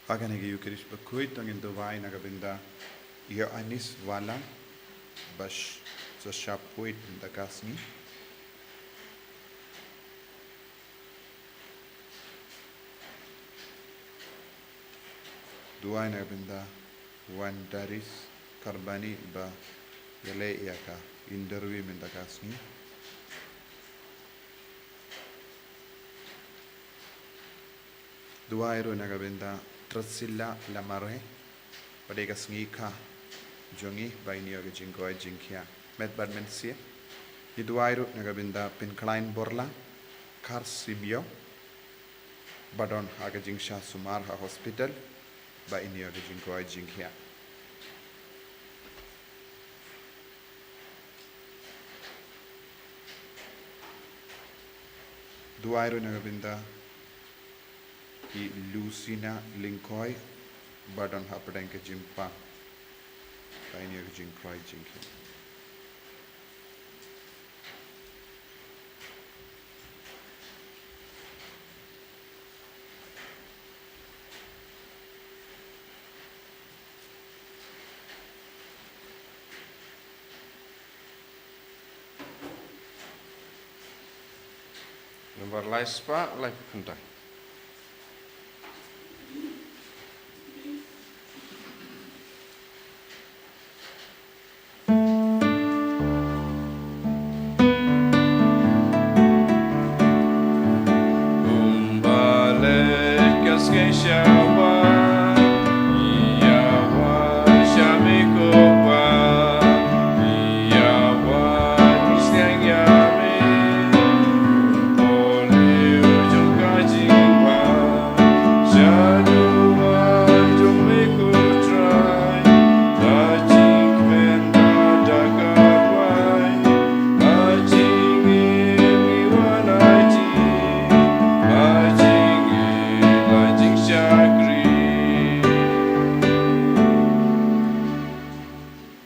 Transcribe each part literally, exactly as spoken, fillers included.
Ha kane ka Eucharist bakhuid to ngin duwai na ka bynta Ïoannis Wala ba sh-, sa shah phuid mynta ka sngi. Duwai na ka bynta Wandaris Karbani ba ïaleh ïa ka interview mynta ka sngi. Duwai ruh na ka bynta Trasilla Lamare, ba dei ka sngi kha jong ngi, ba in ïoh ka jingkoit jingkhiah met bad mynsiem. Ngi duwai ruh na ka bynta Pynkhlain Borla Kharsimio, ba don ha ka jingshah sumar ha hospital, ba in ïoh ka jingkoit jingkhiah. Duwai ruh na ka bynta i Lucina Lyngkhoi, ba don hapdeng ka jingpang, ba in ïoh ka jingkoit jingkhiah. Nambar lai spah laiphew khyndai.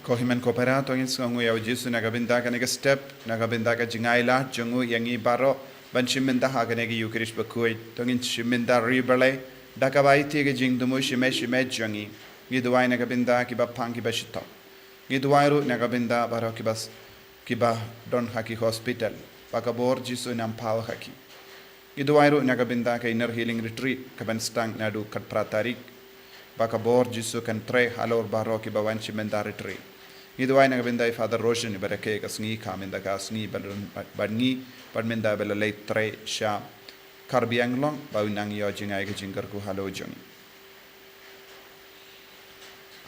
Ko hynmen ko para, to ngin sngewnguh ïa u Jisu na ka bynta kane ka step, na ka bynta ka jingailad jong u ïa ngi baroh ban shim bynta ha kane ka Eucharist bakhuid. To ngin shim bynta ri balei da kaba aiti ka jingthmu shimet shimet jong ngi. Ngi duwai na ka bynta kiba pang kiba shitom. Ngi duwai ruh na ka bynta baroh kiba s-, kiba don ha ki hospital, ba ka bor Jisu un ym poi ha ki. Ngi duwai ruh na ka bynta ka Inner Healing Retreat kaban sdang naduh khatphra tarik, ba ka bor Jisu kan trei halor baroh kiba wan shim bynta retreat. Ngi duwai na ka bynta i Father Roshan iba rakhe ka sngi kha mynta ka sngi bad, bad ngi, bad mynta ba la leit trei sha Karbi Anglong, ba un nang ïoh jingai ka jingkyrkhu halor jong ngi.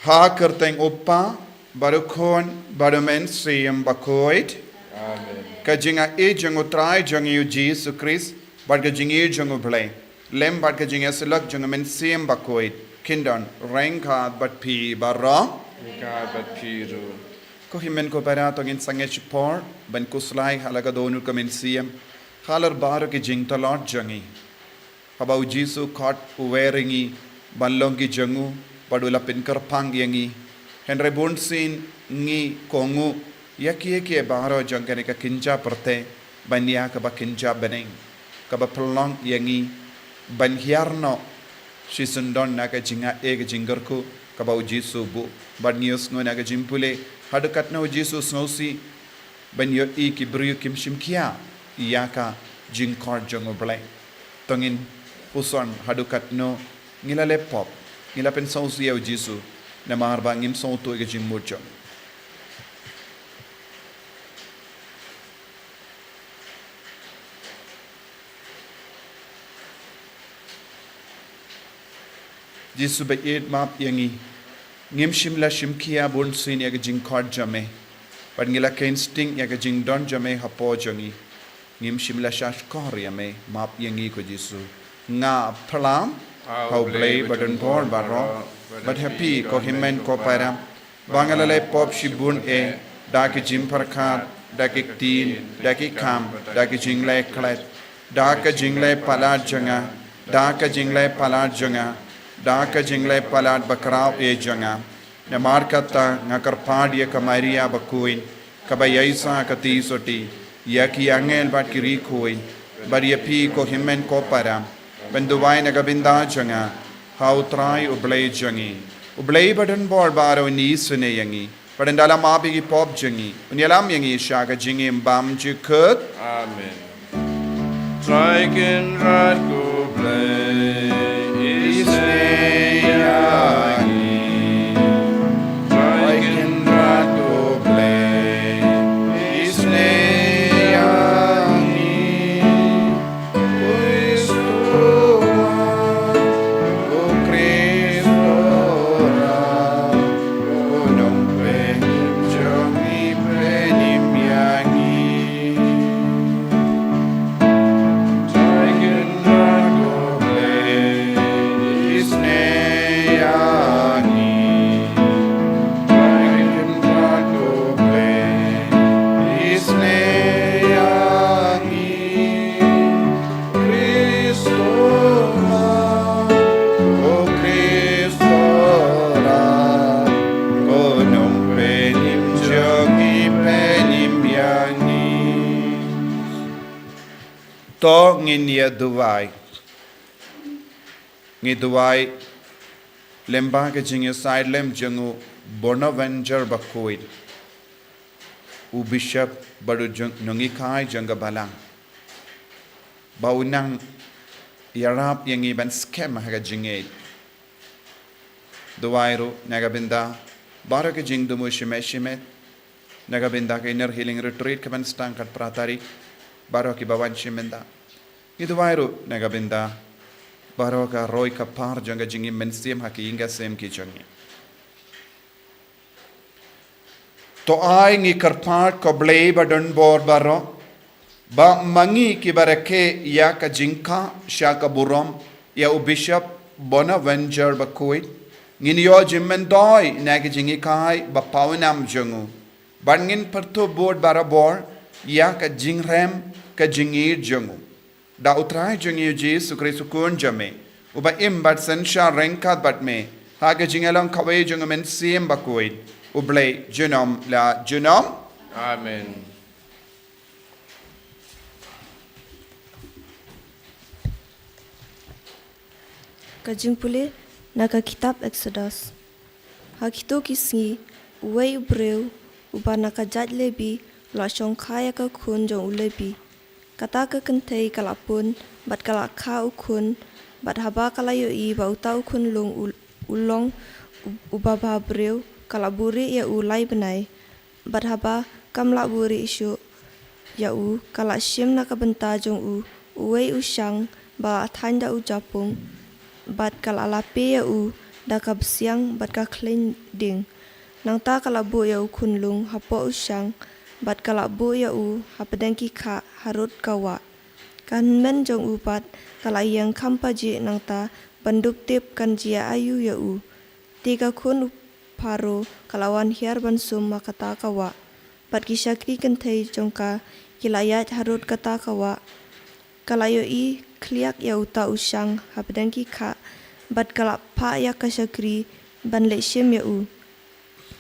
Ha ka kyrteng u Kpa, bad u Khun, bad u Mynsiem Bakhuid. Amen. Ka jingai jong u Trai jong ngi u Jisu Khrist, bad ka jingïeit jong u Blei, lem bad ka jingïasyllok jong u Mynsiem Bakhuid, kin don ryngkat bad phi baroh. Ryngkat bad phi ruh. Ko hynmen ko para, to ngin sangeh shipor ban khuslai ha la ka dohnud ka mynsiem halor baroh ki jingtlot jong ngi. Haba u Jisu u khot u wer ïa ngi ban long ki jong u, bad u la pynkyrpang ïa ngi. Hynrei bunsien ngi kohnguh ïa kiei kiei baroh jong kane ka kynja pyrthei ban ïa kaba kynja bneng, kaba pynlong ïa ngi ban hiar noh shisyndon na ka jingai ka jingkyrkhu kaba u Jisu u buh. Bad ngi ïohsngew na ka jingpule haduh katno u Jisu u sngewsih ban ïohi ki briew kim shim khia ïa ka jingkhot jong u Blei. To ngin puson haduh katno ngi la leh pop, ngi la pynsngewsih ïa u Jisu, namar ba ngim sngewthuh ïa ka jingmut jong u. Jisu ba ïeit, map ïa ngi. Ngim shym la shim khia bunsien ïa ka jingkhot jong me, bad ngi la kheiñ sting ïa ka jingdon jong me hapoh jong ngi. Ngim shym la shahshkor ïa me, map ïa ngi ko Jisu. Nga phla ha u Blei badonbor baroh, bad ha phi ko hynmen ko para, ba nga la leh pop shibun eh, da ki jingpyrkhat, da ki ktien, da ki kam, da ki jingleh klet, da ka jingleh palat jong nga, da ka jingleh palat jong nga, da ka jingleh palat bakhraw eh jong nga. Namar kata nga kyrpad ïa ka Maria bakhuid, kaba ïaisah ka ti sotti, ïa ki angel bad ki riewkhuid, bad ïa phi ko hynmen ko para, ban duwai na ka bynta jong nga, Ha U Trai U Blei jong ngi, U Blei ba don bor baroh un isynei ïa ngi, bad un da la map ïa ki pop jong ngi, un ïalam ïa ngi sha ka jingim bymjukut. Amen. Trai Kynrad ko Blei, isynei ïa ngi. Trai Kynrad ko Blei, isynei ïa ngi. Khrist, ko Khrist, ko Nongpynim jong ngi, pynim ïa ngi. Trai Kynrad ko Blei, isynei ïa ngi. Trai Kynrad ko Blei, isynei ïa ngi. Khrist, ko Khrist, ko Nongpynim jong ngi, pynim ïa ngi. To ngin ïa duwai. Ngi duwai lyngba ka jingïasaid lem jong u Bonaventure Bakhuid, u Bishop bad u jong, nonghikai jong ka Balang, ba un nang ïarap ïa ngi ban skhem ha ka jingngeit. Duwai ruh na ka bynta baroh ki jingthmu shimet shimet, na ka bynta ka Inner Healing Retreat ka ban sdang ka arphew tarik, baroh ki ba wan shim bynta. Ngi duwai ruh na ka bynta baroh ka roi ka par jong ka jingim mynsiem ha ki ïing ki sem ki jong ngi. To ai ngi kyrpad ko Blei ba don bor baroh, ba ma ngi ki ba rakhe ïa ka jingkha sha ka burom ïa u Bishop Bonaventure Bakhuid, ngin ïoh jingmyntoi na ka jinghikai ba pawnam jong u, bad ngin pyrthuh bud barabor ïa ka jingrem ka jingïeit jong u. Da U Trai jong ngi U Jisu Khrist U Khun jong me, uba im bad synshar ryngkat bad me ha ka jingïalong kawei jong U Mynsiem Bakhuid, U Blei junom la junom. Amen. Ka jingpule na ka kitab Exodus. Ha kito ki sngi, uwei u briew uba na ka jait Lebi u la shongkha ïa ka khun jong u Lebi. Kata ka kynthei ka la pun bad ka la kha u khun, bad haba ka la ïohi ba uta u khunlung u, u long u, uba bha briew, ka la buhrieh ïa u lai bnai. Bad haba kam lah buhrieh shuh ïa u, ka la shim na ka bynta jong u uwei u shang ba la thaiñ da u japung, bad ka la lapi ïa u da ka bsiang bad ka khleiñ dieng. Nangta ka la buh ïa u khunlung hapoh u shang, bad ka la buh ïa u hapdeng ki khah harud ka wah. Ka hynmen jong u pat ka la ïeng kham pajih nangta ban dup tip kan jia aïu ïa u. Te ka khun u Pharaoh ka la wan hiar ban sum ha kata ka wah. Bad ki shakri kynthei jong ka ki la ïaid harud kata ka wah. Ka la ïohi khliak ïa uta u shang hapdeng ki khah, bad ka la phah ïa ka shakri ban leit shim ïa u.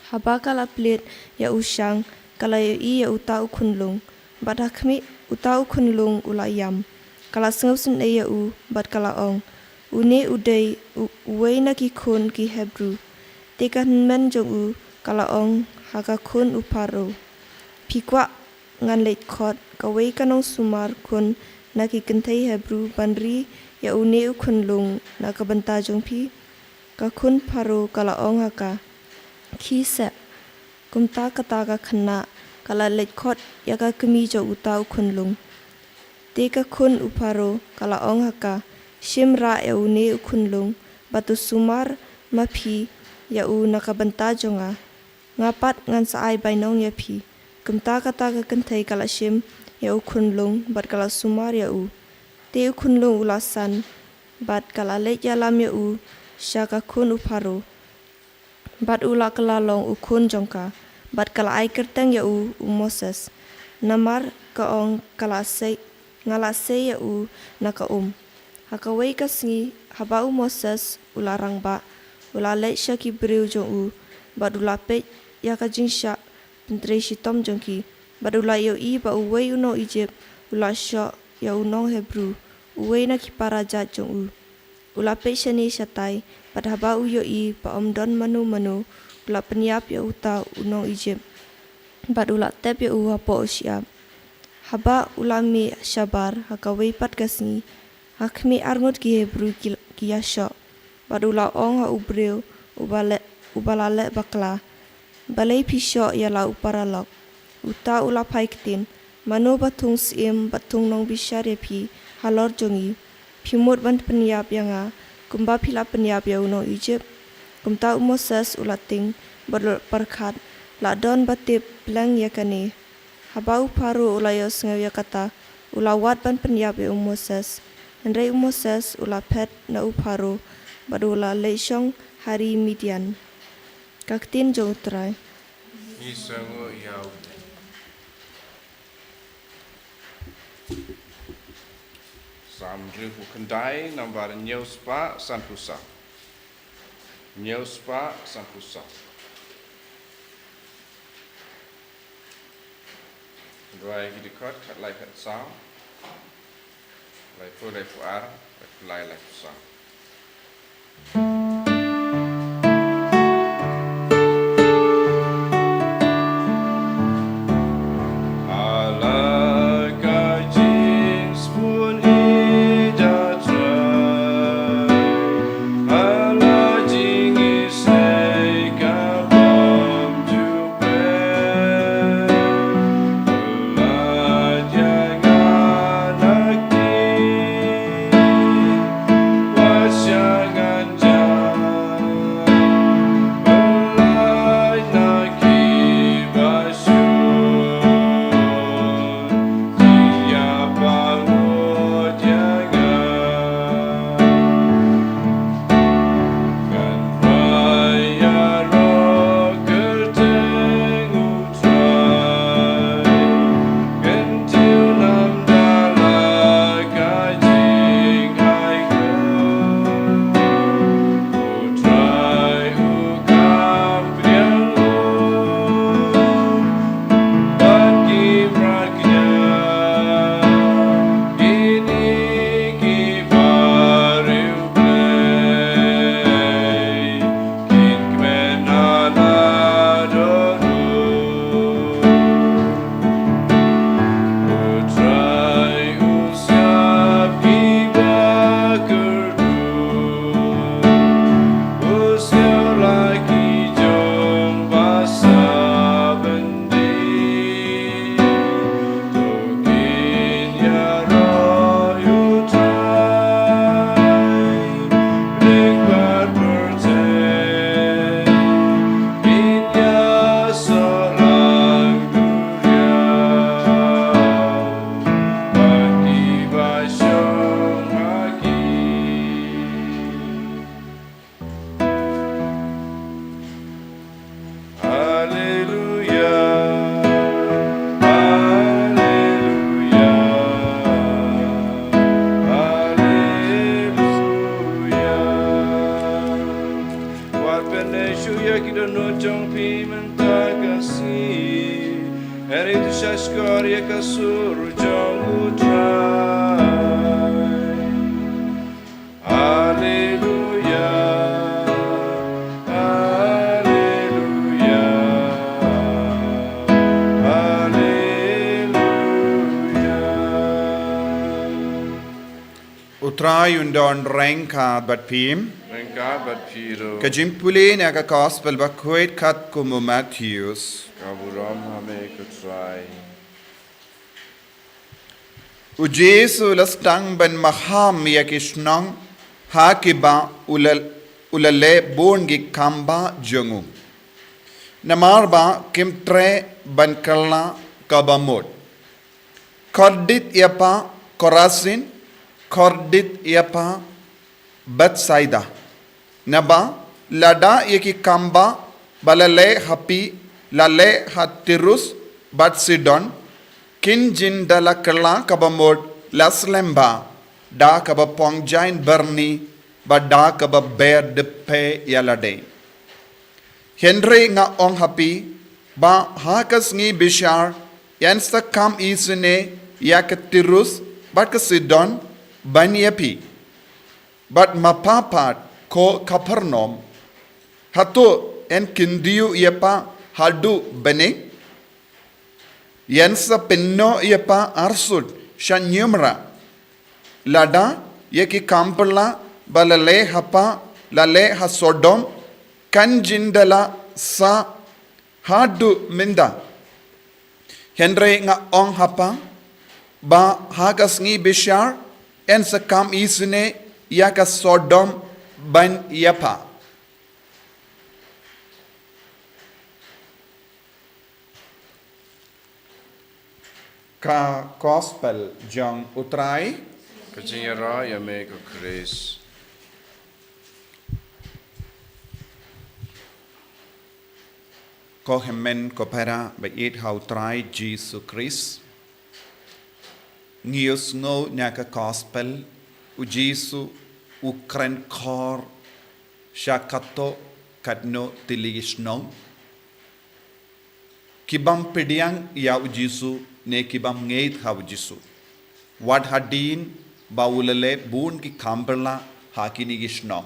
Haba ka la plied ïa u shang, ka la ïohi ïa uta u khunlung. Bad ha khmih, uta u khunlung u la ïam. Ka la sngewsynei ïa u, bad ka la ong, "Une u dei u, uwei na ki khun ki Hebru." Te ka hynmen jong u ka la ong ha ka khun u Pharaoh, "Phi kwah ngan leit khot kawei ka nongsumar khun na ki kynthei Hebru ban ri ïa une u khunlung na ka bynta jong phi?" Ka khun Pharaoh ka la ong ha ka, "Khie seh." Kumta kata ka khynnah ka la leit khot ïa ka kmie jong uta u khunlung. Te ka khun u Pharaoh ka la ong ha ka, "Shim rah ïa une u khunlung, bad to sumar ma phi ïa u na ka bynta jong nga. Nga pat ngan sa ai bainong ïa phi." Kumta kata ka kynthei ka la shim ïa u khunlung, bad ka la sumar ïa u. Te u khunlung u la san, bad ka la leit ïalam ïa u sha ka khun u Pharaoh. Bad u la kylla long u khun jong ka, bad ka la ai kyrteng ïa u, u Moses. Namar ka ong ka la sei, nga la sei ïa u na ka um. Ha kawei ka sngi, haba u Moses u la rangbah, u la leit sha ki briew jong u, bad u la peit ïa ka jingshah pyntrei shitom jong ki, bad u la ïohi ba uwei u nong Ijipt u la shoh ïa u nong Hebru, uwei na ki para jait jong u. U la peit shane shatai, bad haba u ïohi ba ym don mano mano, u la pynïap ïa uta u nong Ijipt, bad u la tep ïa u hapoh u shyiap. Haba u la mih shabar ha kawei pat ka sngi, ha khmih arngut ki Hebru ki, ki ïashoh, bad u la ong ha u briew uba leh, uba la leh bakla, "Balei phi shoh ïa la u paralok?" Uta u la phai ktien, "Mano ba thung syiem bad thung nongbishar ïa phi halor jong ngi? Phi mut ban pynïap ïa nga kumba phi la pynïap ïa u nong Ijipt?" Kumta u Moses u la tieng bad u la pyrkhat, "La don ba tip pleng ïa kane." Haba u Pharaoh u la ïohsngew ïa kata, u la wad ban pynïap ïa u Moses. Hynrei u Moses u la phet na u Pharaoh bad u la leit shong ha ri Midian. Ka ktien jong U Trai. Ngi sngew ïa u. Salm hynriewphew khyndai, nambar hynñiew spah sanphew saw. Hynñiew spah sanphew saw. Hynrei ki dkhot khatlai khatsaw, laiphew laiphew ar, laiphew lai laiphew saw. Haleluya. Haleluya. Haleluya. Wat pyneh shuh ïa ki dohnud jong phi mynta ka sngi. Hynrei to shahshkor ïa ka sur jong U Trai. Haleluya, haleluya, haleluya. U Trai un don ryngkat bad phi. Ryngkat bad phi ruh. Ka jingpule na ka Gospel bakhuid katkum u Mathaios. Ka burom ha me ko Trai. U Jisu u la sdang ban maham ïa ki shnong ha kiba u la, u la leh bun ki kambah jong u. Namar ba kim treh ban kylla kaba mut. Kordit ïa pha Korasin, kordit ïa pha Bethsaida. Naba lada ïa ki kambah ba la leh ha phi la leh ha Tirus bad Sidon, kin jin da la kylla kaba mut la slem bha da kaba pong jaiñ byrni bad da kaba ber dep phi ïa lade. Hynrei nga ong ha phi ba ha ka sngi bishar yn sa kham isynei ïa ka Tirus bad ka Sidon ban ïa phi. Bad ma pha pat, ko Kapernaum, hato yn kyntiew ïa pha haduh bneng? Yn sa pynnoh ïa pha arsut sha hynñiew mrad. Lada ïa ki kam pyrla ba la leh ha pha la leh ha Sodom, kan jin da la sah haduh mynta. Hynrei nga ong ha pha ba ha ka sngi bishar yn sa kam isynei ïa ka Sodom ban ïa pha. Ka Gospel jong U Trai. Ka jingïarap ïa me ko Khrist. Ko hynmen ko para ba ïeit ha U Trai Jisu Khrist. Ngi ïohsngew na ka Gospel, U Jisu u kren khor sha katto katno tylli ki shnong. Ki bym pdiang ïa U Jisu ne ki bym ngeit ha U Jisu. Wat hadien ba u la leh bun ki kam pyrla ha kine ki shnong.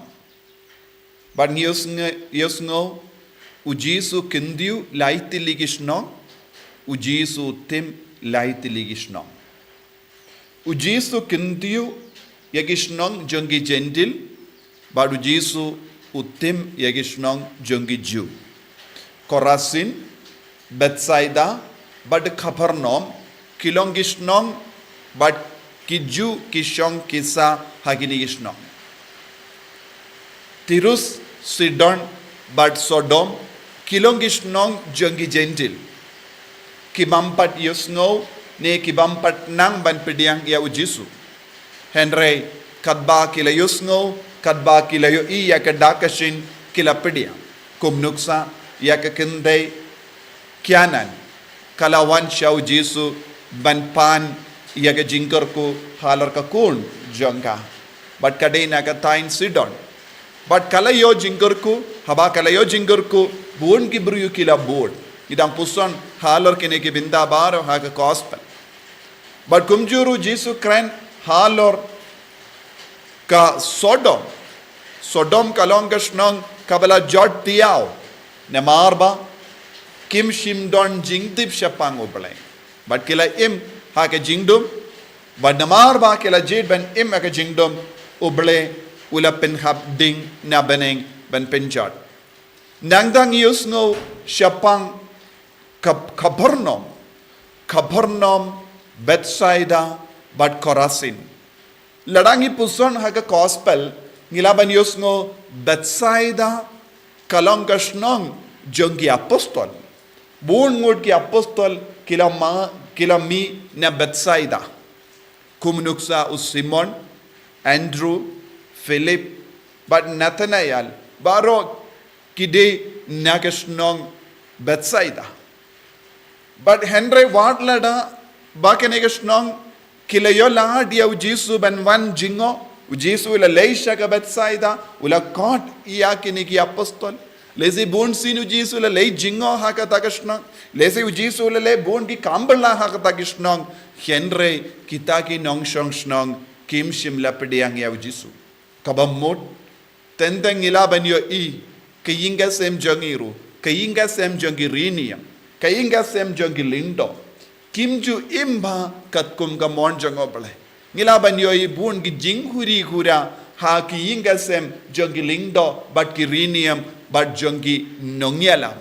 Bad ngi ïohsnge-, ïohsngew, U Jisu kyntiew lai tylli ki shnong, U Jisu tim lai tylli ki shnong. U Jisu kyntiew ïa ki shnong jong ki Jentil, bad U Jisu u tim ïa ki shnong jong ki Jiw. Korasin, Bethsaida, bad Kapernaum, ki long ki shnong, bad ki Jiw ki shong ki sah ha kine ki shnong. Tirus, Sidon, bad Sodom, ki long ki shnong jong ki Jentil. Ki bym pat ïohsngew, ne ki bym pat nang ban pdiang ïa U Jisu. Hynrei, katba ki la ïohsngew, katba ki la ïohi ïa ka dak ka shin, ki la pdiang. Kum nuksa, ïa ka kynthei Kanaan, ka la wan sha U Jisu ban pan ïa ka jingkyrkhu halor ka khun jong ka. Bad ka dei na ka thaiñ Sidon. Bad ka la ïoh jingkyrkhu, haba ka la ïoh jingkyrkhu, bun ki briew ki la bud. Ngi dang puson halor kine ki bynta baroh ha ka Gospel. Bad kumjuh ruh U Jisu kren halor ka Sodom. Sodom ka long ka shnong kaba la jot tiaw. Namar ba kim shym don jingtip shaphang U Blei. Bad ki la im ha ka jingdum. Bad namar ba ki la jied ban im ha ka jingdum, U Blei u la pynhap ding na bneng ban pynjot. Nangta ngi ïohsngew shaphang Kap-, Kapernaum, Kapernaum, Bethsaida, bad Korasin. Lada ngi puson ha ka Gospel, ngi lah ban ïohsngew Bethsaida ka long ka shnong jong ki apostol. Bun ngut ki apostol ki la ma-, ki la mih na Bethsaida. Kum nuksa u Simon, Andrew, Philip, bad Nathanael, baroh ki dei na ka shnong Bethsaida. Bad hynrei wat lada ba kane ka shnong ki la ïoh lad ïa U Jisu ban wan jngoh, U Jisu u la leit sha ka Bethsaida, u la khot ïa kine ki apostol. Lehse bun sien U Jisu u la leit jngoh ha kata ka shnong. Lehse U Jisu u la leh bun ki kam pyrla ha kata ka shnong. Hynrei kita ki nongshong shnong kim shym la pdiang ïa U Jisu. Kaba mut, teng teng ngi lah ban ïohi, ka ïing ka sem jong ngi ruh, ka ïing ka sem jong ki riewniam, ka ïing ka sem jong ki lyngdoh, kim ju im bha katkum ka mon jong U Blei. Ngi lah ban ïohi bun ki jingkhuri khura ha ki ïing ka sem jong ki lyngdoh, bad ki riewniam, bad jong ki nongïalam.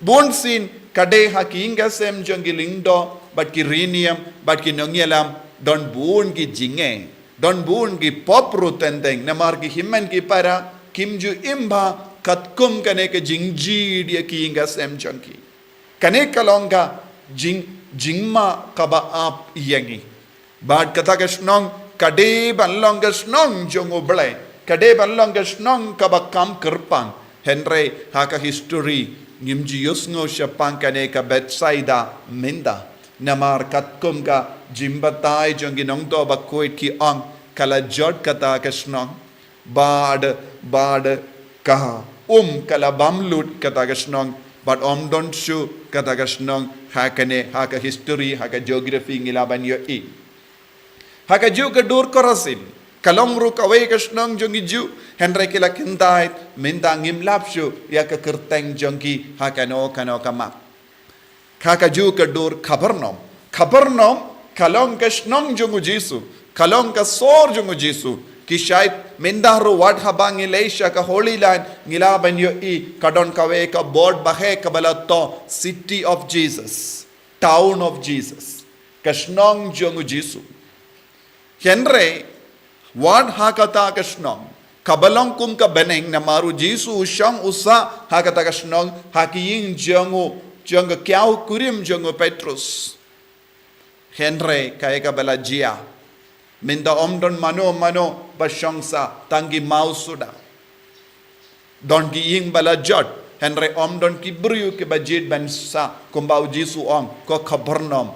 Bun sien ka dei ha ki ïing ka sem jong ki lyngdoh, bad ki riewniam, bad ki nongïalam, don bun ki jingeh, don bun ki pop ruh teng teng, namar ki hynmen ki para, kim ju im bha katkum kane ka jingjied ïa ki ïing ka sem jong ki. Kane ka long ka jing, jingma kaba ap ïa ngi. Bad kata ka shnong, ka dei ban long ka shnong jong U Blei. Ka dei ban long ka shnong kaba kham kyrpang. Hynrei ha ka history, ngim ju ïohsngew shaphang kane ka Bethsaida mynta. Namar katkum ka jingbatai jong ki nongthoh bakhuid ki ong, ka la jot kata ka shnong. Bad, bad ka um ka la bam lut kata ka shnong, bad ym don shuh kata ka shnong, ha kane, ha ka history, ha ka geography ngi lah ban ïohi. Ha kajuh ka dur Korasin, Ka long ruh kawei ka shnong jong ki Jiw, hynrei ki la kyntait, mynta ngim lap shuh ïa ka kyrteng jong ki ha kano kano ka map. Ka ka ju ka dur Kapernaum. Kapernaum ka long ka shnong jong u Jisu, ka long ka sor jong u Jisu. Ki shait mynta ruh wat haba ngi leit sha ka Holy Land ngi lah ban ïohi ka don kawei ka board baheh kaba la thoh City of Jesus, Town of Jesus, ka shnong jong u Jisu. Hynrei wat ha kata ka shnong kaba long kum ka bneng, namar u Jisu u shong u sah ha kata ka shnong ha ki ïing jong u, jong ka kiaw kurim jong u Petrus. Hynrei kaei kaba la jia? Mynta ym don mano mano ba shong sah, tang ki maw suda. Don ki ïing ba la jot, hynrei ym don ki briew kiba jied ban sah, kumba u Jisu u ong, ko Kapernaum,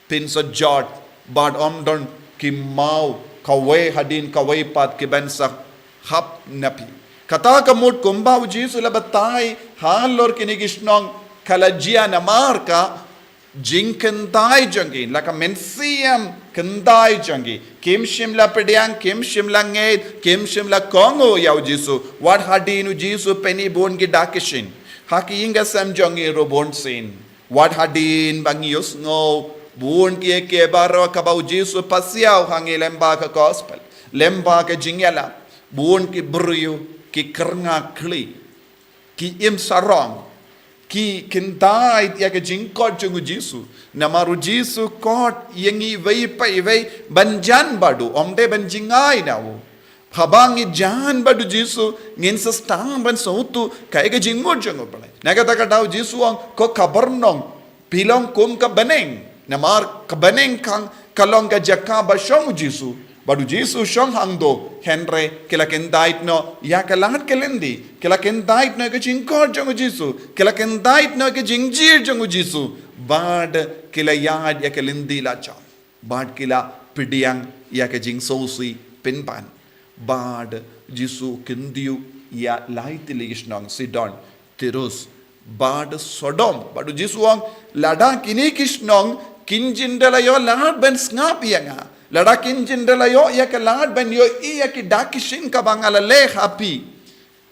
phin sa jot, bad ym don ki maw, kawei hadien kawei pat ki ban sa hap na phi. Kata ka mut kumba u Jisu u la batai halor kine ki shnong, ka la jia namar ka jingkyntait jong ki, la ka mynsiem kyntait jong ki. Kim shym la pdiang, kim shym la ngeit, kim shym la kohnguh ïa u Jisu. Wat hadien u Jisu u pyni bun ki dak ki shin ha ki ïing ki sem jong ngi ruh bun sien. Wat hadien ba ngi ïohsngew bun kiei kiei baroh kaba u Jisu u pasiaw ha ngi lyngba ka gospel, lyngba ka jingïalap, bun ki briew ki kyrngah khlieh, ki im sarong, ki kyntait ïa ka jingkhot jong u Jisu. Namar u Jisu u khot ïa ngi iwei pa iwei ban jan bad u, ym dei ban jngai na u. Haba ngi jan bad u Jisu, ngin sa sdang ban sngewthuh kaei ka jingmut jong u Blei. Na kata ka daw u Jisu u ong, ko Kapernaum, phi long kum ka bneng. Namar ka bneng kan ka long ka jaka ba shong u Jisu. Bad u Jisu u shong hangto, hynrei ki la kyntait noh ïa ka lad ka lynti, ki la kyntait noh ïa ka jingkhot jong u Jisu, ki la kyntait noh ïa ka jingjied jong u Jisu. Bad ki la ïaid ïa ka lynti la jong. Bad ki la pdiang ïa ka jingsngewsih pynban. Bad u Jisu u kyntiew ïa lai tylli ki shnong, Sidon, Tirus, bad Sodom. Bad u Jisu u ong, lada kine ki shnong kin jin da la ïoh lad ban sngap ïa nga, lada kin jin da la ïoh ïa ka lad ban ïohi ïa ki dak ki shin kaba nga la leh ha phi,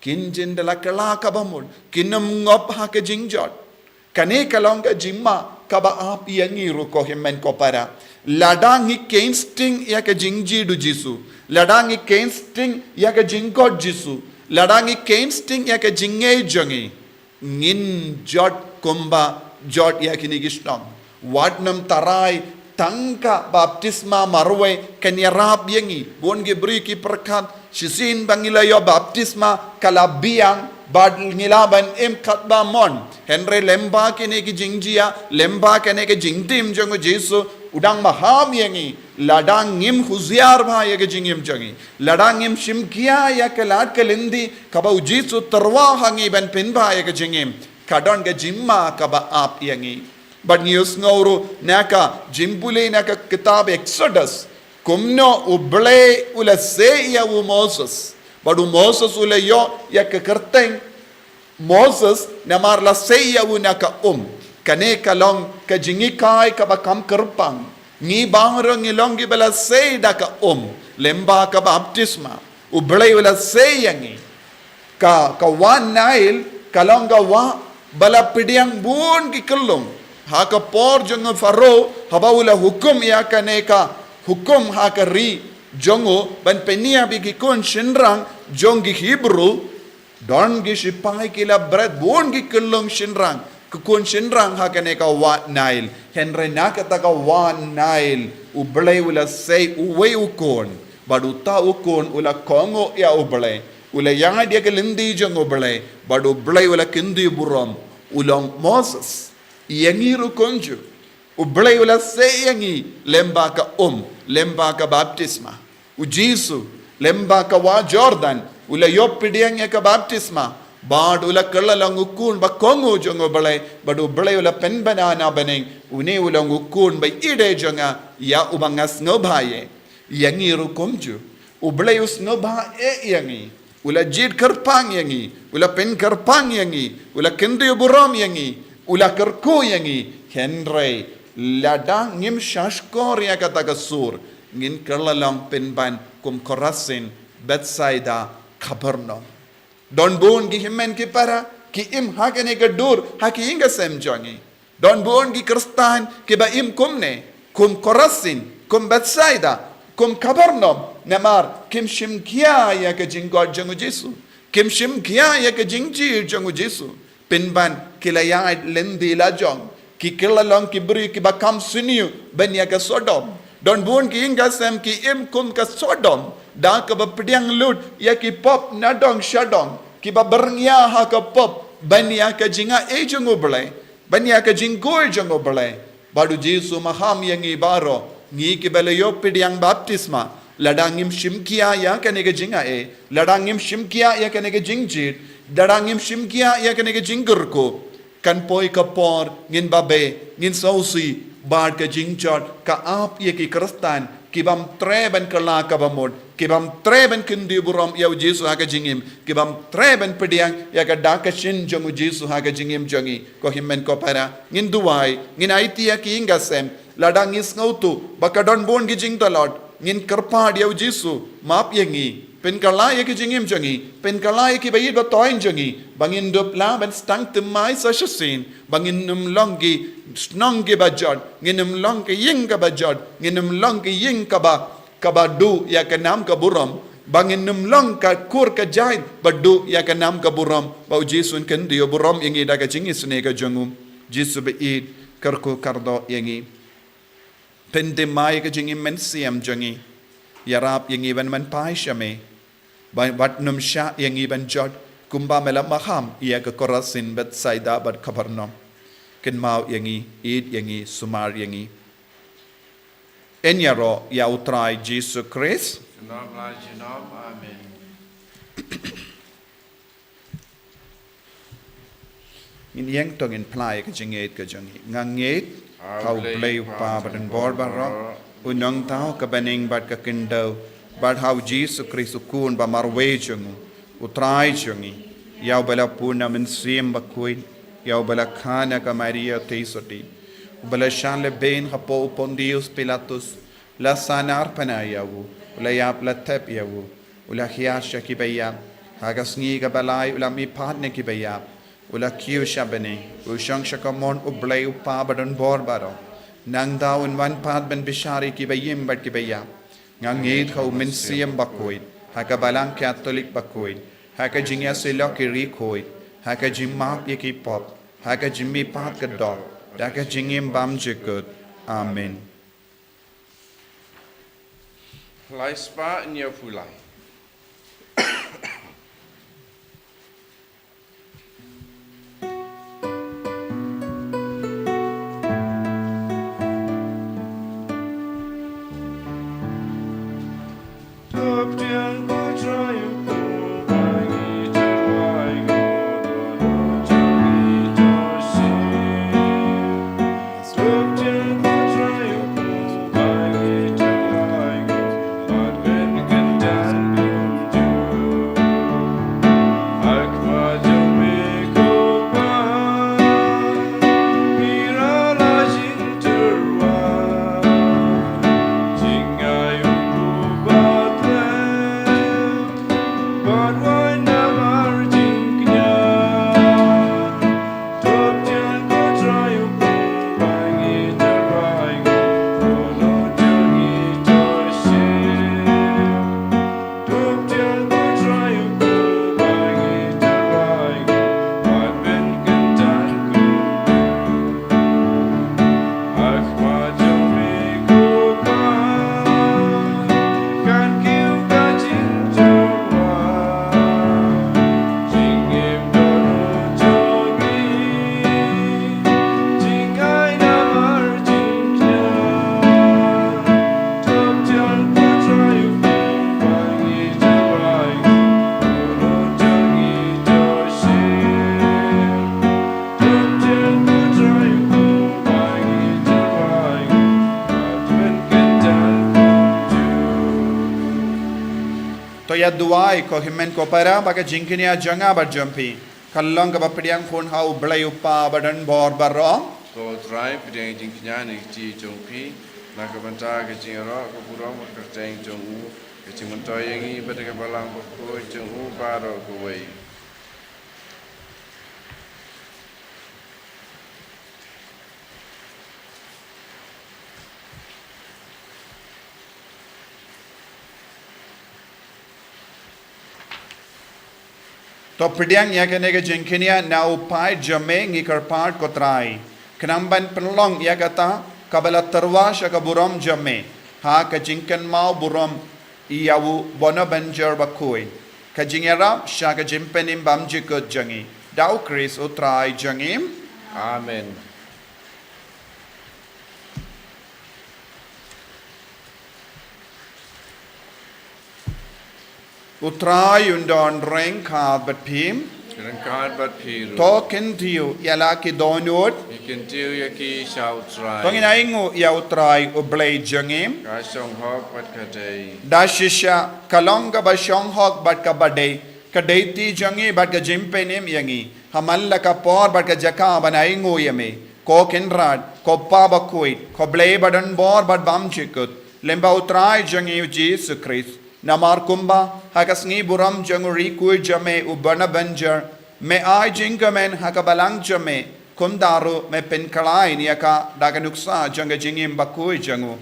kin jin da la kylla kaba mut, kin ym ngop ha ka jingjot. Kane ka long ka jingma kaba ap ïa ngi ruh ko hynmen ko para. Lada ngi kheiñ sting ïa ka jingjied u Jisu, lada ngi kheiñ sting ïa ka jingkhot Jisu, lada ngi kheiñ sting ïa ka jingngeit jong ngi, ngin jot kumba jot ïa kine ki shnong. Wat nym tharai tang ka baptisma marwei kan ïarap ïa ngi. Bun ki briew ki pyrkhat, shisien ba ngi la ïoh baptisma ka la biang bad ngi lah ban im katba mon. Hynrei lyngba kine ki jingjia, lyngba kane ka jingtim jong u Jisu, u dang maham ïa ngi lada ngim husiar bha ïa ka jingim jong ngi, lada ngim shim khia ïa ka lad ka lynti kaba u Jisu u tyrwa ha ngi ban pynbha ïa ka jingim. Ka don ka jingma kaba ap ïa ngi. Bad ngi ïohsngew ruh na ka jingpule na ka kitab Exodus, kumno u Blei u la sei ïa u Moses. Bad u Moses u la ïoh ïa ka kyrteng Moses namar la sei ïa u na ka um. Kane ka long ka jinghikai kaba kham kyrpang. Ngi baroh ngi long kiba la sei da ka um, lyngba ka baptisma. U Blei u la sei ïa ngi. Ka, ka wah Nail ka long ka wah ba la pdiang bun ki kyllung. Ha ka por jong u Pharaoh, haba u la hukum ïa kane ka hukum ha ka ri jong u ban pynïap ïa ki khun shynrang jong ki Hebru, don ki shipai ki la bret bun ki kyllung shynrang, ki khun shynrang ha kane ka wah Nail. Hynrei na kata ka wah Nail u Blei u la sei uwei u khun. Bad uta u khun u la kohnguh ïa u Blei, u la ïaid ïa ka lynti jong u Blei, bad u Blei u la kyntiew burom, u long Moses. Ïa ngi ruh kumjuh, u Blei u la sei ïa ngi lyngba ka um, lyngba ka baptisma. U Jisu, lyngba ka wah Jordan, u la ïoh pdiang ïa ka baptisma, bad u la kylla long u khun ba kohnguh jong u Blei, bad u Blei u la pynbna na bneng, une u long u khun ba ïeit jong nga, ïa uba nga sngewbha ïa. Ïa ngi ruh kumjuh, u Blei u sngewbha eh ïa ngi, u la jied kyrpang ïa ngi, u la pynkyrpang ïa ngi, u la kyntiew burom ïa ngi, u la kyrkhu ïa ngi. Hynrei lada ngim shahshkor ïa kata ka sur, Ngin kylla long pynban kum Korasin, Bethsaida, Kapernaum. Don bun ki hynmen ki para ki im ha kane ka dur ha ki ïing ka sem jong ngi. Don bun ki Khristan kiba im kumne, kum Korasin, kum Bethsaida, kum Kapernaum, namar kim shim khia ïa ka jingkoit jong u Jisu. Kim shim khia ïa ka jingjia jong u Jisu. Pynban ki la ïaid lynti la jong, ki kylla long ki briew kiba kham sniew ban ïa ka Sodom. Don bun ki ïing ka sem ki im kum ka Sodom, da kaba pdiang lut ïa ki pop na dong sha dong, kiba byrngiew ha ka pop ban ïa ka jingai jong U Blei, ban ïa ka jingkhuid jong U Blei. Bad u Jisu maham ïa ngi baroh, ngi kiba la ïoh pdiang baptisma, lada ngim shim khia ïa kane ka jingai, lada ngim shim khia ïa kane ka jingjied, lada ngim shim khia ïa kane ka jingkyrkhu, kan poi ka por ngin babe, ngin sngewsih, bad ka jingjot ka ap ïa ki Khristan kibym treh ban kylla kaba mut, kibym treh ban kyntiew burom ïa u Jisu ha ka jingim, kibym treh ban pdiang ïa ka dak ka shin jong u Jisu ha ka jingim jong ngi. Ko hynmen ko para, ngin duwai, ngin aiti ïa ki ïing ka sem, lada ngi sngewthuh ba ka don bun ki jingtlot, ngin kyrpad ïa u Jisu, map ïa ngi, pynkylla ïa ka jingim jong ngi, pynkylla ïa ki ba ïeit ba thoiñ jong ngi, ba ngin dup lah ban sdang thymmai sa shisien, ba ngin ym long ki shnong kiba jot, ngin ym long ki ïing kaba jot, ngin ym long ki ïing kaba, kaba duh ïa ka nam ka burom, ba ngin ym long ka kur ka jaiñ ba duh ïa ka nam ka burom, ba u Jisu un kyntiew burom ïa ngi da ka jingisynei ka jong u. Jisu ba ïeit, kyrkhu kyrdoh ïa ngi. Pynthymmai ïa ka jingim mynsiem jong ngi. Ïarap ïa ngi ban, ban phai sha me. Ba, bad ym shah ïa ngi ban jot kumba me la maham ïa ka Korasin, Bethsaida bad Kapernaum. Kynmaw ïa ngi, ïeit ïa ngi, sumar ïa ngi. Yn ïaroh ïa U Trai Jisu Khrist. Junom la junom. Amen. Ngin ïeng to ngin phla ïa ka jingngeit ka jong ngi. Nga ngeit ha U Blei U Kpa badonbor baroh, U Nongthaw ka bneng bad ka khyndew, bad ha U Jisu Khrist U Khun ba marwei jong u, U Trai jong ngi, ïa uba la pun na u Mynsiem Bakhuid, ïa uba la kha na ka Maria theisotti, uba la shah lehbeiñ hapoh u Pontius Pilatus, la sahnarphna ïa u, u la ïap, la thep ïa u, u la hiar sha kiba ïap, ha ka sngi kaba lai u la mihpat na kiba ïap, u la kiew sha bneng, u shong sha kamon U Blei U Kpa badonbor baroh. Nangta un wan pat ban bishar ïa kiba im bad kiba ïap. Nga ngeit ha U Mynsiem Bakhuid, ha ka Balang Katholik bakhuid, ha ka jingïasyllok ki riewkhuid, ha ka jingmap ïa ki pop, ha ka jingmihpat ka doh, da ka jingim bymjukut. Amen. Lai spah, ñiew phew lai. To ïa duwai ko hynmen ko para ba ka jingkñia jong nga bad jong phi kan long kaba pdiang khun ha U Blei U Kpa badonbor baroh. Ko Trai, pdiang jingkñia na ki kti jong phi, Na ka bynta ka jingïaroh ka burom ka kyrteng jong u, ka jingmyntoi ïa ngi bad ka balang bakhuid jong u baroh kawei. To pdiang ïa kane ka jingkñia na u paid jong me, ngi kyrpad ko Trai, khnang ban pynlong ïa kata kaba la tyrwa sha ka burom jong me, ha ka jingkynmaw burom ïa u Bonaventure bakhuid, ka jingïarap sha ka jingpynim bymjukut jong ngi. Da u Khrist u Trai jong ngi. Amen. U Trai un don ryngkat bad phi. Ryngkat bad phi ruh. To kyntiew ïa la ki dohnud. Ngi kyntiew ïa ki sha u Trai. To ngin ainguh ïa u Trai u Blei jong ngi. Ka shong hok bad ka dei. Da shisha ka long kaba shong hok bad kaba dei, ka dei ti jong ngi bad ka jingpynim ïa ngi, ha man la ka por bad ka jaka ban ainguh ïa me, ko Kynrad, ko Pa bakhuid, ko Blei badonbor bad bymjukut, lyngba u Trai jong ngi u Jisu Khrist. Namar kumba ha ka sngi burom jong u riewkhuid jong me u Bonaventure, me ai jingkmen ha ka balang jong me, kumta ruh me pynkylla ïa ka da ka nuksa jong ka jingim bakhuid jong u.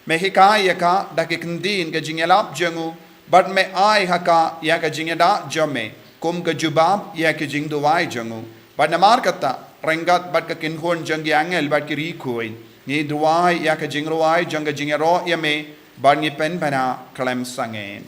Me hikai ïa ka da ki kyntien ka jingïalap jong u, bad me ai ha ka ïa ka jingïada jong me kum ka jubab ïa ki jingduwai jong u. Bad namar kata, ryngkat bad ka kynhun jong ki angel bad ki riewkhuid, ngi duwai ïa ka jingrwai jong ka jingïaroh ïa me, bad ngi pynbna khlem sangeh.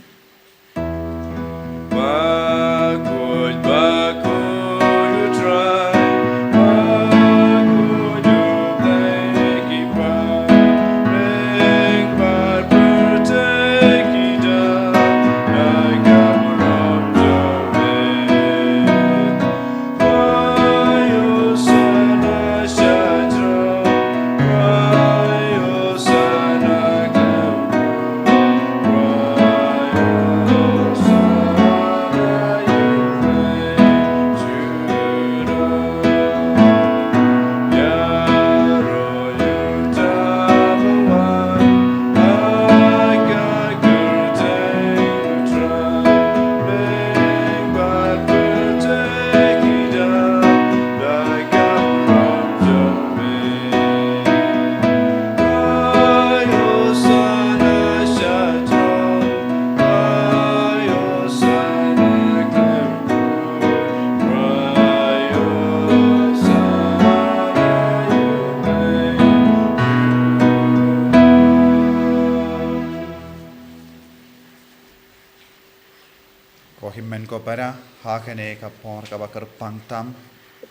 Ko hynmen ko para, ha kane ka por kaba kyrpang tam,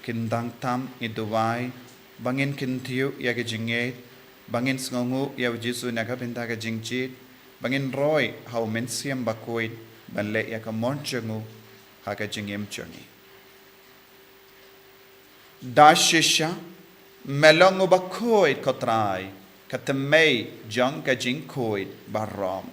kyndang tam, ngi duwai ba ngin kyntiew ïa ka jingngeit, ba ngin sngewnguh ïa u Jisu na ka bynta ka jingjied, ba ngin roi ha u Mynsiem Bakhuid ban leh ïa ka mon jong u ha ka jingim jong ngi. Da shisha me long u bakhuid ko Trai, ka thymmei jong ka jingkhuid baroh.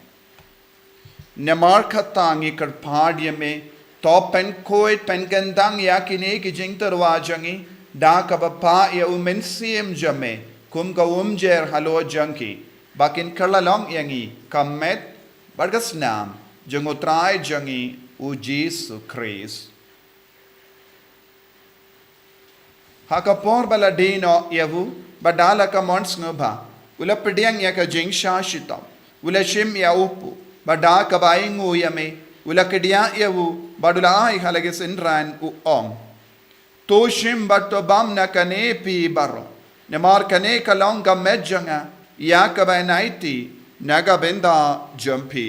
Namar kata ngi kyrpad ïa me, to pynkhuid pynkyndang ïa kine ki jingtyrwa jong ngi da kaba phah ïa u Mynsiem jong me kum ka umjer halor jong ki, ba kin kylla long ïa ngi ka met bad ka snam jong u Trai jong ngi u Jisu Khrist. Ha ka por ba la die noh ïa u, bad da la ka mon sngewbha, u la pdiang ïa ka jingshah shitom, u la shim ïa u puh, bad da kaba ainguh ïa me, u la kdiah ïa u, bad u la ai ha la ki synran, u ong: To shim bad to bam na kane phi baroh, namar kane ka long ka met jong nga, ïa kaba yn aiti na ka bynta jong phi.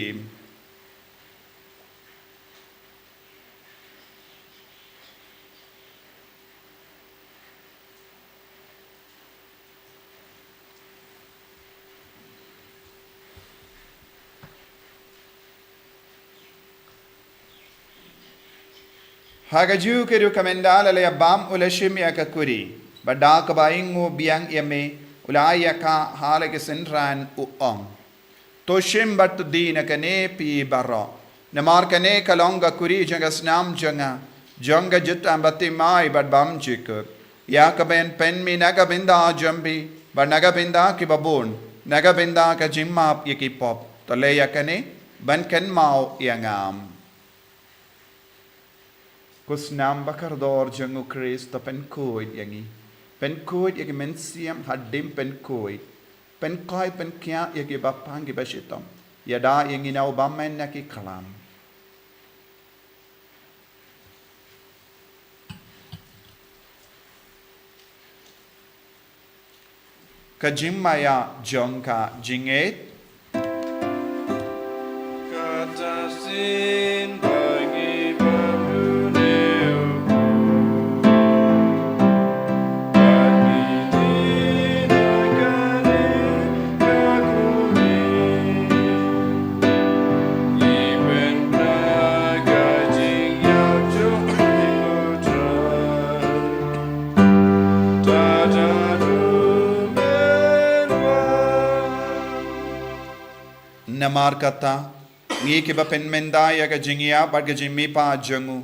Ha kajuh ka ruh ka mynta la la ïa bam u la shim ïa ka kuri, bad da kaba ainguh biang ïa me, u la ai ïa ka ha la ki synran u ong: To shim bad to die na kane phi baroh, namar kane ka long ka kuri jong ka snam jong nga, jong ka jutang bathymmai bad bymjukut, ïa kaba yn pynmih na ka bynta jong phi bad na ka bynta kiba bun, Na ka bynta ka jingmap ïa ki pop, to leh ïa kane ban kynmaw ïa nga. Ko snam ba kordor jong U Khrist, to pynkhuid ïa ngi. Pynkhuid ïa ki mynsiem hadien pynkhuid. Pynkhuid pynkhiah ïa ki bapang ki bashitom. Ïada ïa ngi na u bymman na ki khlam. Ka jingmaïa jong ka jingngeit. Kata sien ba ngi bam dune u Namar kata, ngi kiba pynmynta ïa ka jingïap bad ka jingmihpat jong u,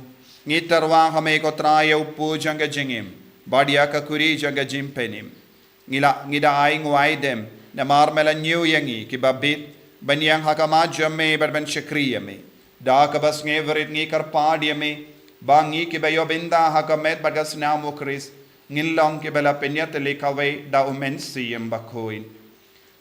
ngi tyrwa ha me ko Trai ïa u pud jong ka jingim bad ïa ka khuri jong ka jingpynim. Ngi la, ngi da ai nguaidem, namar me la ñiew ïa ngi kiba bit ban ïeng ha khmat jong me bad ban shakri ïa me. Da kaba sngewrit ngi kyrpad ïa me ba ngi kiba ïoh bynta ha ka met bad ka snam U Khrist, ngin long kiba la pynïatylli kawei da U Mynsiem Bakhuid.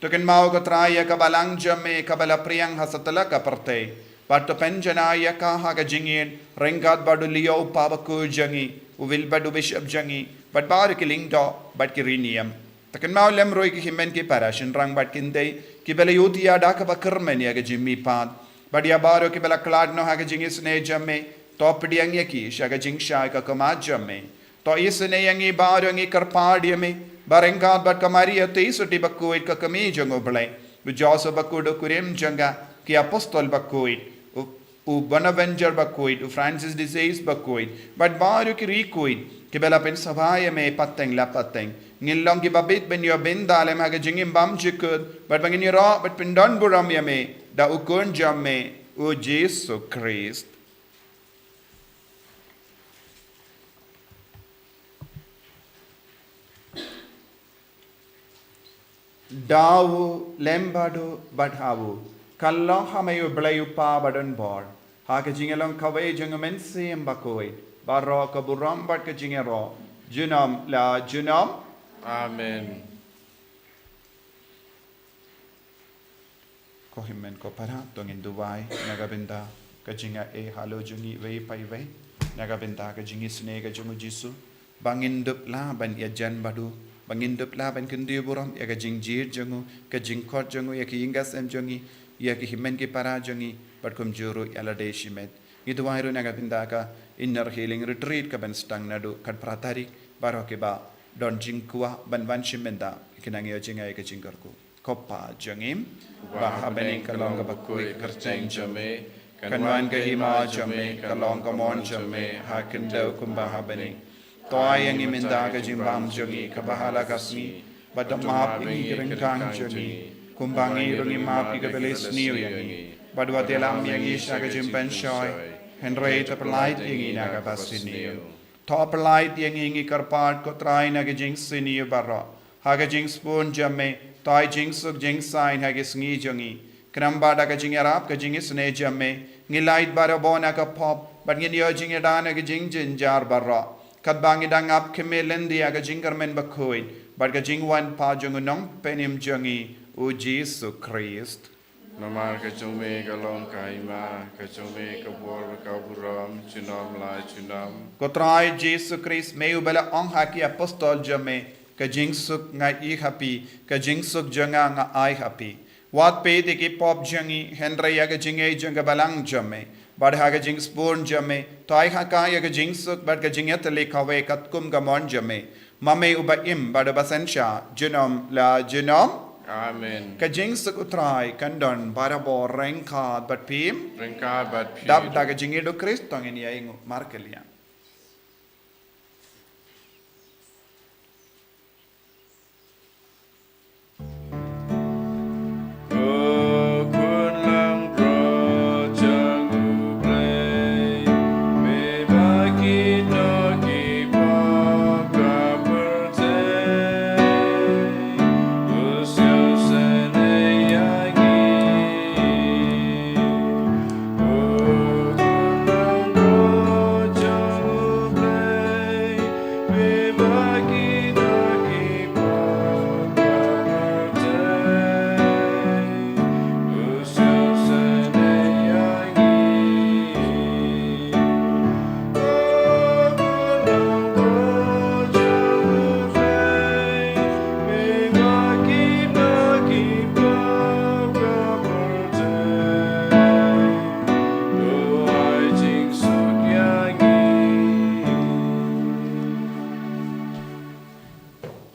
To kynmaw ko Trai ïa ka balang jong me kaba la phriang ha satlak ka pyrthei, bad to pynjanai ïa ka ha ka jingïeit ryngkat bad u Leo u Papa Bakhuid jong ngi, u Wilbert u Bishop jong ngi, bad baroh ki lyngdoh bad ki rynïeng. To kynmaw lem ruh ïa ki hynmen ki para shynrang bad kynthei kiba la ïohi ïa da kaba kyrmen ïa ka jingmihpat, bad ïa baroh kiba la khlad noh ha ka jingisynei jong me, to pdiang ïa ki sha ka jingshai ka khmat jong me. To isynei ïa ngi baroh, ngi kyrpad ïa me ba ryngkat bad ka Maria Theisotti Bakhuid ka kmie jong U Blei, u Joseph Bakhuid u kurim jong ka, ki apostol bakhuid, u, u Bonaventure Bakhuid, u Francis de Sales Bakhuid, bad baroh ki riewkhuid kiba la pynsngewbha ïa me pateng la pateng, ngin long kiba bit ban ïoh bynta lem ha ka jingim bymjukut, bad ba ngin ïaroh bad pyndonburom ïa me da u Khun jong me, u Jisu Khrist. Da u lem bad u bad ha u, kan long ha me U Blei U Kpa badonbor, ha ka jingïalong kawei jong U Mynsiem Bakhuid, baroh ka burom bad ka jingïaroh junom la junom. Amen. Ko hynmen ko para, to ngin duwai na ka bynta ka jingaiei halor jong ngi iwei pa iwei, na ka bynta ka jingisynei ka jong U Jisu, ba ngin dup lah ban ïajan bad u, ba ngin dup lah ban kyntiew burom ïa ka jingjied jong u, ka jingkhot jong u ïa ki ïing ki sem jong ngi, ïa ki hynmen ki para jong ngi, bad kumjuh ruh ïa lade shimet. Ngi duwai ruh na ka bynta ka Inner Healing Retreat kaban sdang naduh khatphra tarik, baroh kiba don jingkwah ban wan shim bynta, kin nang ïoh jngai ïa ka jingkyrkhu. Ko Pa jong ngi ba ha bneng, ka long kaba khuid ka kyrteng jong me, kan wan ka hima jong me, kan long ka mon jong me ha khyndew kumba ha bneng. To ai ïa ngi mynta ka jingbam jong ngi kaba ha la ka sngi, bad to map ïa ngi ki ryngkang jong ngi, kumba ngi ruh ngi map ïa kiba la isniew ïa ngi, bad wat ïalam ïa ngi sha ka jingpynshoi, hynrei to pyllait ïa ngi na kaba sniew. To pyllait ïa ngi, ngi kyrpad ko Trai, na ka jingsniew baroh, ha ka jingsbun jong me, to ai jingsuk jingsaiñ ha ki sngi jong ngi. Khnang ba da ka jingïarap ka jingisynei jong me, ngi lait barabor na ka pop, bad ngin ïoh jingïada na ki jingjynjar baroh, katba ngi dang ap khmih lynti ïa ka jingkyrmen bakhuid bad ka jingwan pat jong U Nongpynim jong ngi, U Jisu Khrist. Namar ka jong me ka long ka hima, ka jong me ka bor bad ka burom junom la junom. Ko Trai Jisu Khrist, me uba la ong ha ki apostol jong me, ka jingsuk nga ïoh ha phi, ka jingsuk jong nga nga ai ha phi. Wat peit ïa ki pop jong ngi, hynrei ïa ka jingngeit jong ka balang jong me. Bad ha ka jingsbun jong me, to ai ha ka ïa ka jingsuk bad ka jingïatylli kawei katkum ka mon jong me. Ma me uba im bad uba synshar junom la junom. Amen. Ka jingsuk U Trai kan don barabor ryngkat bad phi. Ryngkat bad phi. Dap da ka jingïeit U Khrist to ngin ïa ïnguh markylliang.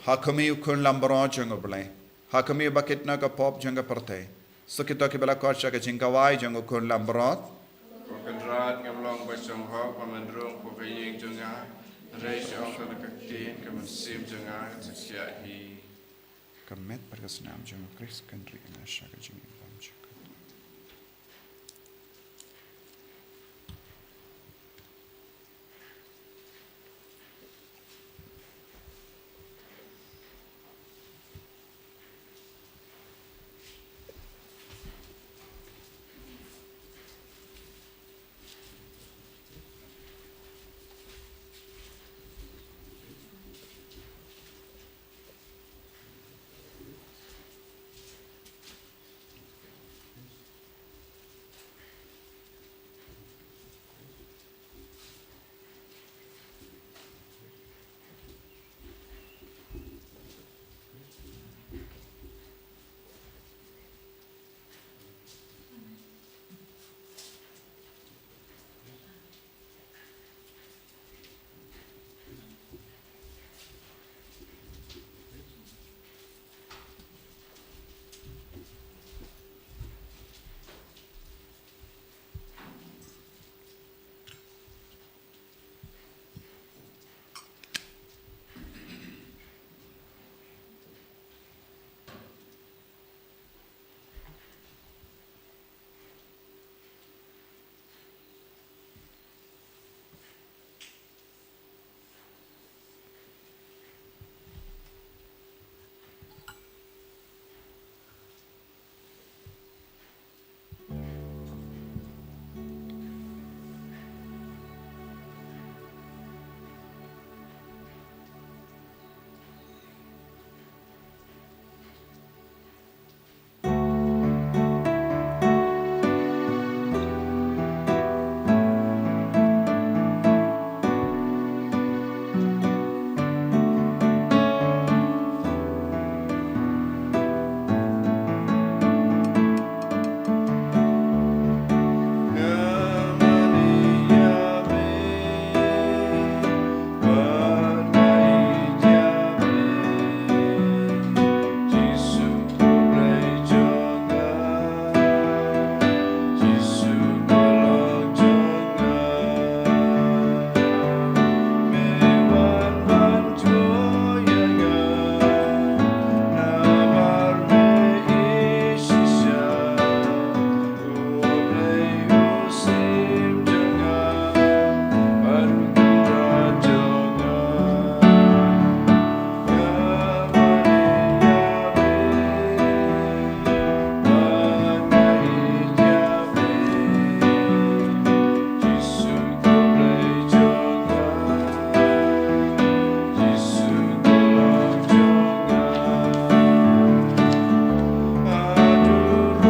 Ha khmih u Khun Langbrot jong U Blei, ha khmih ba kit na ka pop jong ka pyrthei, sa kito kiba la khot sha ka jingkawei jong u Khun Langbrot. Ko Kynrad, ngam long ba shong hok ba men rung hapoh ka ïing jong nga, hynrei shu ong tang ïa ka ktien ka mynsiem jong nga kan sa shah hi. Ka met bad ka snam jong U Khrist kan ri na sha ka jingim.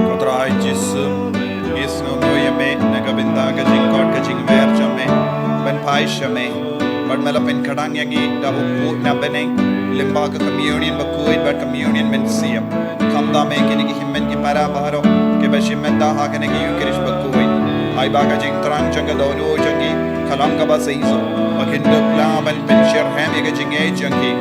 Ko Trai Jisu, ngi sngewnguh ïa me na ka bynta ka jingkot ka jingwer jong me ban phai sha me. Bad me la pynkhadang ïa ngi da u kpu na bneng lyngba ka communion bakhuid bad communion mynsiem. Khamtam ïa kine ki hynmen ki para baroh kiba shim bynta ha kane ka Eucharist bakhuid. Ai ba ka jingthrang jong ka dohnud jong ngi ka long kaba seisoh, ba kin dup lah ban pynshitrhem ïa ka jingngeit jong ki.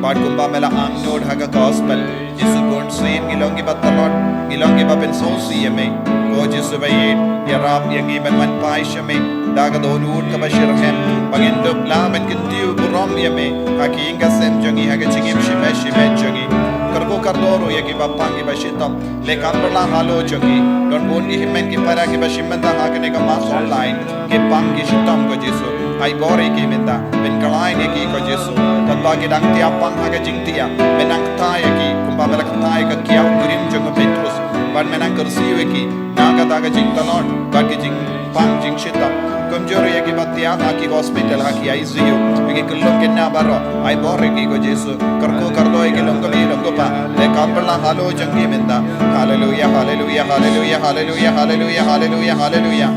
Bad kumba me la angnud ha ka Gospel, Jisu Khun Siem, ngi long kiba tlot, ngi long kiba pynsngewsih ïa me. Ko Jisu ba ïeit, ïarap ïa ngi ban wan phai sha me da ka dohnud kaba shitrhem, ba ngin dup lah ban kyntiew burom ïa me ha ka ïing ka sem jong ngi, ha ka jingim shimet shimet jong ngi. Kyrkhu kyrdoh ruh ïa kiba pang kiba shitom. Leh kam bylla halor jong ngi. Don bun ki hynmen ki para kiba shim bynta ha kane ka Mass online, ki pang ki shitom ko Jisu. Ai bor ïa ki mynta, pynkylla ïa ki ko Jisu. Katba ki dang thiah pang ha ka jingthiah, men nang kthah ïa ki kumba me la kthah ïa ka kiaw kurim jong u Petrus. Bad men nang kyrsiew ïa ki na kata ka jingtlot bad ka jingpang jingshitom. Kumjuh ruh ïa kiba thiah ha ki hospital, ha ki I C U, ïa ki khyllung khynnah baroh, ai bor ïa ki ko Jisu. Kyrkhu kyrdoh ïa ki long kmie long kpa. Leh kam bylla halor jong ki mynta. Haleluia, haleluia, haleluia, haleluia, haleluia, haleluia, haleluia.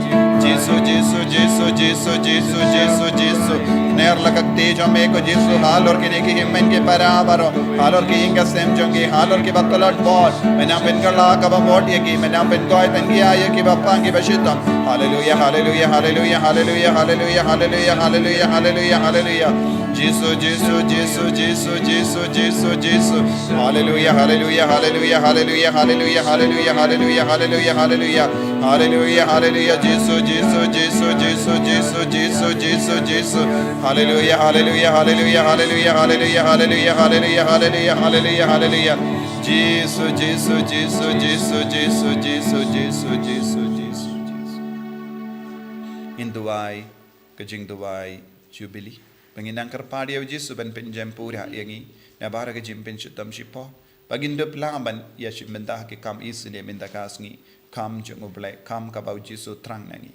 Jisu, Jisu, Jisu, Jisu, Jisu, Jisu, Jisu. Kner la ka Te jong me ko Jisu, halor kine ki hynmen ki para baroh, halor ki ïing ki sem jong ki, halor kiba tlot bor, me nang pynkylla kaba mut ïa ki, me nang pynkhuid tang ïa kiba pang kiba shitom. Haleluia, haleluia, haleluia, haleluia, haleluia, haleluia, haleluia, haleluia, haleluia. Jisu, Jisu, Jisu, Jisu, Jisu, Jisu. Haleluia, haleluia, haleluia, haleluia, haleluia, haleluia, haleluia, haleluia, haleluia. Haleluia, haleluia, Jisu, Jisu, Jisu, Jisu, Jisu, Jisu, Jisu. Haleluia, haleluia, haleluia, haleluia, haleluia, haleluia, haleluia, haleluia, haleluia, haleluia. Jisu, Jisu, Jisu, Jisu, Jisu, Jisu, Jisu, Jisu, Jisu. Ngin duwai ka jingduwai Jubili. Ba ngin nang kyrpad ïa u Jisu ban pynjem pura ïa ngi na baroh ka jingpynshitom shipor. Ba ngin dup lang ban ïashim bynta ha ki kam isynei mynta ka sngi, kam jong U Blei, kam kaba u Jisu thrang na ngi.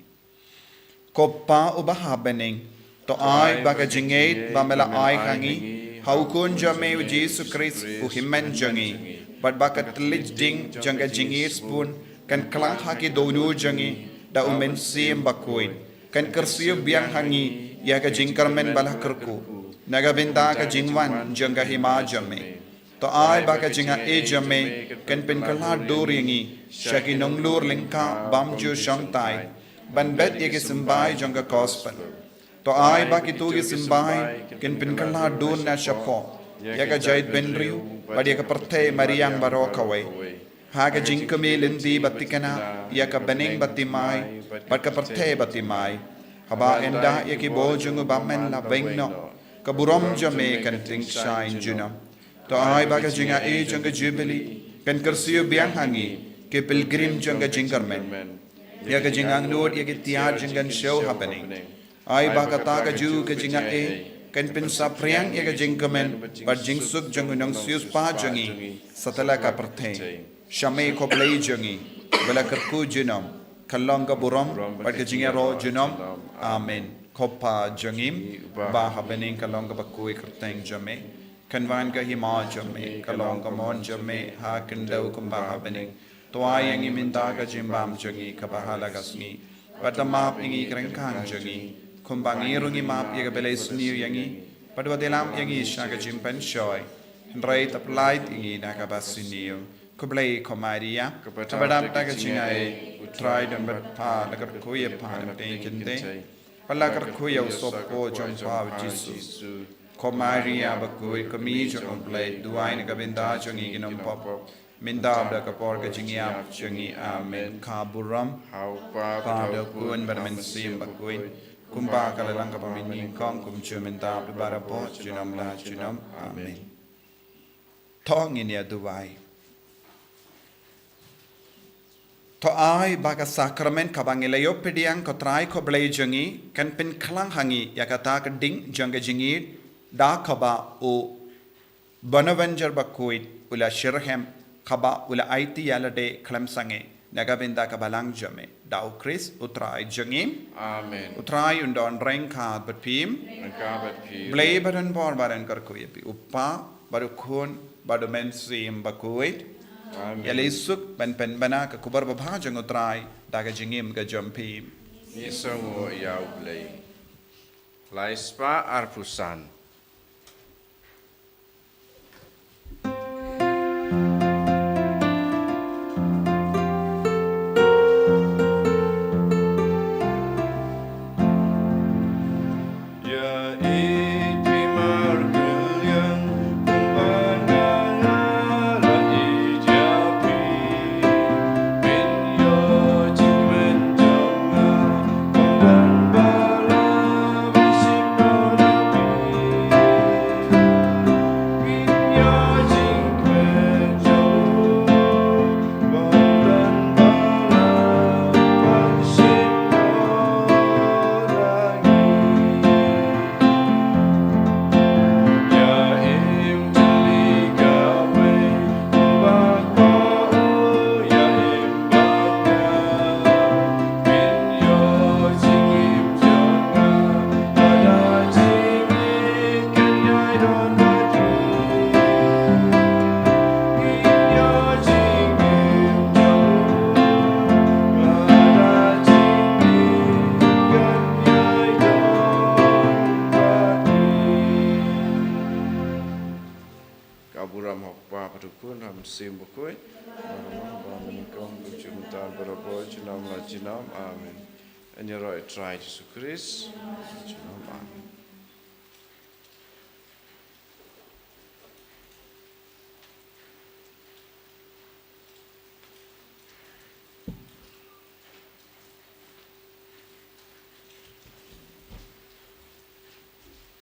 Ko Pa uba ha bneng, to ai ba ka jingngeit ba me la ai ha ngi ha u Khun jong me u Jisu Khrist u Hynmen jong ngi, bad ba ka thylliej ding jong ka jingïeit sbun kan kylla ha ki dohnud jong ngi da u Mynsiem Bakhuid, kan kyrsiew biang ha ngi ïa ka jingkyrmen ba la kyrkhu na ka bynta ka jingwan jong ka Hima jong me. To ai ba ka jingaiei jong me kan pynkylla dur ïa ngi sha ki nonglur lyngkha bymjukshongthait ban bet ïa ki symbai jong ka Gospel. To ai ba kito ki symbai kin pynkylla dur na shapoh ïa ka jaitbynriew bad ïa ka pyrthei mariang baroh kawei, ha ka jingkmie lynti ba thikna ïa ka bneng ba thymmai bad ka pyrthei ba thymmai. Haba ynda ïa ki bor jong u bymman la weng noh, ka burom jong me kan tyngshaiñ junom. To ai ba ka jingaiei jong ka Jubili kan kyrsiew biang ha ngi, ki pilgrim jong ka jingkyrmen, ïa ka jingangnud ïa ki tiar jingkynshew ha bneng. Ai ba kata kajuh ka jingaiei kan pynsaphriang ïa ka jingkmen bad jingsuk jong u nongsiewspah jong ngi satlak ka pyrthei. Sha me ko Blei jong ngi, ba la kyrkhu junom, kan long ka burom bad ka jingïaroh junom. Amen. Ko Pa jong ngi ba ha bneng, kan long kaba khuid ka kyrteng jong me, kan wan ka Hima jong me, kan long ka mon jong me ha khyndew kumba ha bneng. To ai ïa ngi mynta ka jingbam jong ngi kaba ha la ka sngi, bad to map ïa ngi ki ryngkang jong ngi, kumba ngi ruh ngi map ïa kiba la isniew ïa ngi. Bad wat ïalam ïa ngi sha ka jingpynshoi, hynrei to pyllait ïa ngi na kaba sniew. Ko Blei, ko Maria kaba dap da ka jingaiei, U Trai u don bad pha. La kyrkhu ïa pha na pdeng ki kynthei, bad la kyrkhu ïa u sohpop jong pha u Jisu. Ko Maria bakhuid, ko Kmie jong U Blei, duwai na ka bynta jong ngi ki nongpop, mynta bad ha ka por ka jingïap jong ngi. Amen. Ka burom ha u Kpa, bad ha u Khun, bad ha u Mynsiem Bakhuid, kumba ka la long ha kaba mynnyngkong, kumjuh, mynta bad barabor, junom la junom. Amen. To ngin ïa duwai. To ai ba ka sakramen kaba ngi la ïoh pdiang, ko Trai ko Blei jong ngi, kan pynkylla ha ngi ïa kata ka ding jong ka jingïeit, da kaba u Bonaventure Bakhuid u la shitrhem, kaba u la aiti ïa lade khlem sangeh na ka bynta ka balang jong me. Da U Khrist U Trai jong ngi. Amen. U Trai un don ryngkat bad phi. Ryngkat bad phi. Blei ba don bor ba un kyrkhu ïa phi, u Kpa, bad u Khun, bad u Mynsiem Bakhuid. Amen. Ïa la ïasuk ban pynbna ka khubor babha jong U Trai da ka jingim ka jong phi. Ngi sngewnguh ïa U Blei. Lai spah arphew san. Abraham ha u Kpa bad u Khun bad u Mynsiem Bakhuid. Amen. Ba mynnyngkong, kumjuh mynta, barabor, junom la junom. Amen. Yn ïaroh ïa u Trai Jisu Krist. Junom. Amen.